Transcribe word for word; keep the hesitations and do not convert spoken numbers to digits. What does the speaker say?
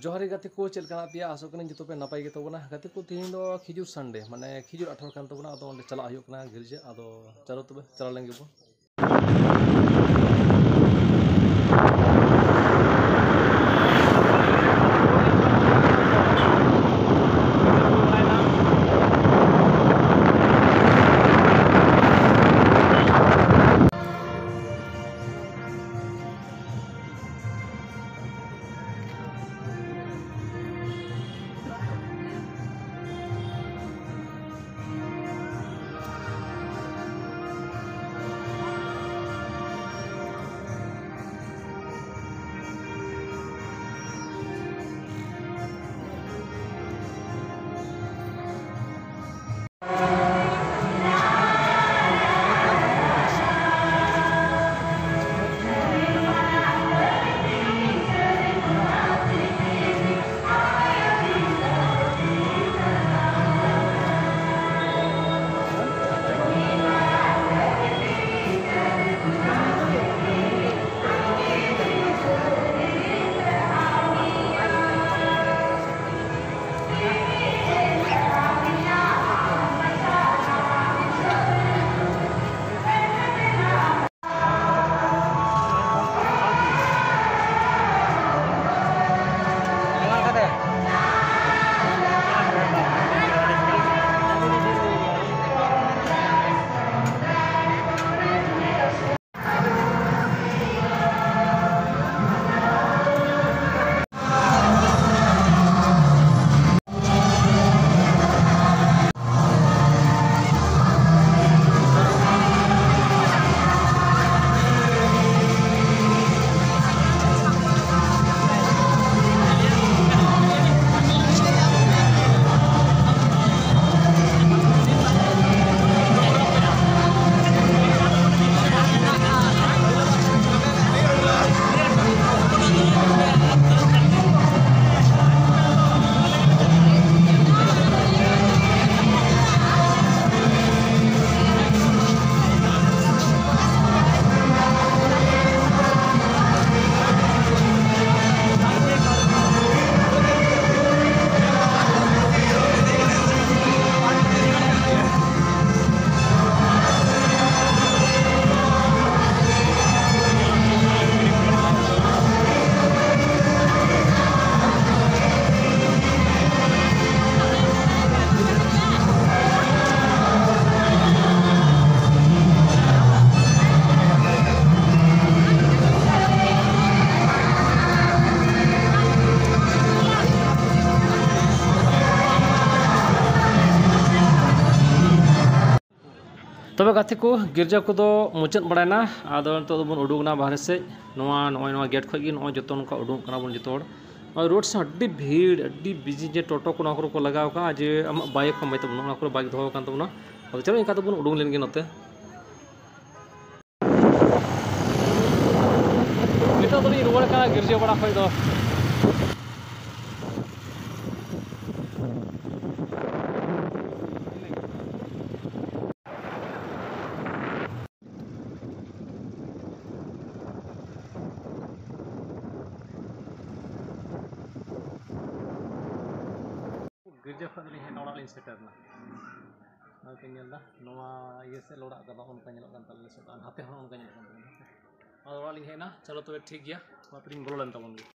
ᱡᱚᱦᱟᱨ ᱜᱮ ᱜᱟᱛᱮ ᱠᱚ, ᱪᱮᱫ ᱞᱮᱠᱟ ᱢᱮᱱᱟᱜ ᱯᱮᱭᱟ? ᱟᱥᱚᱜ ᱠᱟᱹᱱᱟᱹᱧ ᱡᱚᱛᱚ ᱯᱮ ᱱᱟᱯᱟᱭ ᱜᱮ ᱛᱟᱵᱚᱱᱟ᱾ ᱜᱟᱛᱮ ᱠᱚ, ᱛᱮᱦᱮᱧ ᱫᱚ ᱠᱷᱤᱡᱩᱨ ᱥᱟᱱᱰᱮ, ᱢᱟᱱᱮ ᱠᱷᱤᱡᱩᱨ ᱟᱴᱷᱟᱲ ᱠᱟᱱ ᱛᱟᱵᱚᱱᱟ᱾ ᱟᱫᱚ ᱚᱸᱰᱮ ᱪᱟᱞᱟᱜ ᱦᱩᱭᱩᱜ ᱠᱟᱱᱟ ᱜᱤᱨᱡᱟᱹ᱾ ᱟᱫᱚ ᱪᱚᱞᱚ ᱛᱚᱵᱮ ᱪᱟᱞᱟᱣ ᱞᱮᱱ ᱜᱮᱵᱚᱱ᱾ ᱛᱚᱵᱮ ᱜᱟᱛᱮ ᱠᱚ, ᱜᱤᱨᱡᱟᱹ ᱠᱚᱫᱚ ᱢᱩᱪᱟᱹᱫ ᱵᱟᱲᱟᱭᱮᱱᱟ᱾ ᱟᱫᱚ ᱱᱤᱛᱚᱜ ᱫᱚᱵᱚᱱ ᱩᱰᱩᱠ ᱮᱱᱟ ᱵᱟᱦᱨᱮ ᱥᱮᱫ᱾ ᱱᱚᱣᱟ, ᱱᱚᱜᱼᱚᱭ ᱱᱚᱣᱟ ᱜᱮᱴ ᱠᱷᱚᱱ ᱜᱮ ᱱᱚᱜᱼᱚᱭ ᱡᱚᱛᱚ ᱱᱚᱝᱠᱟ ᱩᱰᱩᱠ ᱠᱟᱱᱟ ᱵᱚᱱ ᱡᱚᱛᱚ ᱦᱚᱲ᱾ ᱱᱚᱜᱼᱚᱭ ᱨᱳᱰ ᱥᱮᱫ ᱟᱹᱰᱤ ᱵᱷᱤᱲ, ᱟᱹᱰᱤ ᱵᱤᱡᱤ, ᱡᱮ ᱴᱳᱴᱳ ᱠᱚ ᱱᱚᱣᱟ ᱠᱚᱨᱮ ᱠᱚ ᱞᱟᱜᱟᱣ ᱠᱟᱜᱼᱟ, ᱡᱮ ᱟᱢᱟᱜ ᱵᱟᱭᱤᱠ ᱦᱚᱸ ᱵᱟᱭ ᱛᱟᱵᱚᱱᱟ, ᱚᱱᱟ ᱠᱚᱨᱮ ᱵᱟᱭᱤᱠ ᱫᱚᱦᱚ ᱟᱠᱟᱱ ᱛᱟᱵᱚᱱᱟ᱾ ᱟᱫᱚ ᱪᱚᱞᱚ ᱤᱱᱠᱟ ᱛᱮᱵᱚᱱ ᱩᱰᱩᱠ ᱞᱮᱱ ᱜᱮ ᱱᱚᱛᱮ᱾ ᱱᱤᱛᱚᱜ ᱫᱚᱞᱤᱧ ᱨᱩᱣᱟᱹᱲ ᱠᱟᱱᱟ ᱜᱤᱨᱡᱟᱹ ᱯᱟᱲᱟ ᱠᱷᱚᱱ ᱫᱚ᱾ ᱜᱤᱨᱡᱟᱹ ᱠᱷᱚᱱ ᱫᱚᱞᱤᱧ ᱦᱮᱡ ᱮᱱᱟ, ᱚᱲᱟᱜ ᱞᱤᱧ ᱥᱮᱴᱮᱨ ᱮᱱᱟ᱾ ᱱᱚᱜᱼᱚᱭ ᱯᱮ ᱧᱮᱞ ᱮᱫᱟ, ᱱᱚᱣᱟ ᱤᱭᱟᱹ ᱥᱮᱫ ᱞᱮ ᱚᱲᱟᱜ ᱠᱟᱫᱟ, ᱚᱱᱠᱟ ᱧᱮᱞᱚᱜ ᱠᱟᱱ ᱛᱟᱞᱮᱭᱟ ᱥᱮ, ᱟᱨ ᱱᱟᱛᱮ ᱦᱚᱸ ᱚᱱᱠᱟ ᱧᱮᱞᱚᱜ ᱠᱟᱱ ᱛᱟᱞᱮᱭᱟ᱾ ᱟᱫᱚ ᱚᱲᱟᱜ ᱞᱤᱧ ᱦᱮᱡ ᱮᱱᱟ᱾ ᱪᱚᱞᱚ ᱛᱚᱵᱮ ᱴᱷᱤᱠ ᱜᱮᱭᱟ, ᱚᱲᱟᱜ ᱛᱮᱞᱤᱧ ᱵᱚᱞᱚ ᱞᱮᱱ ᱛᱟᱵᱚᱱ ᱜᱮ᱾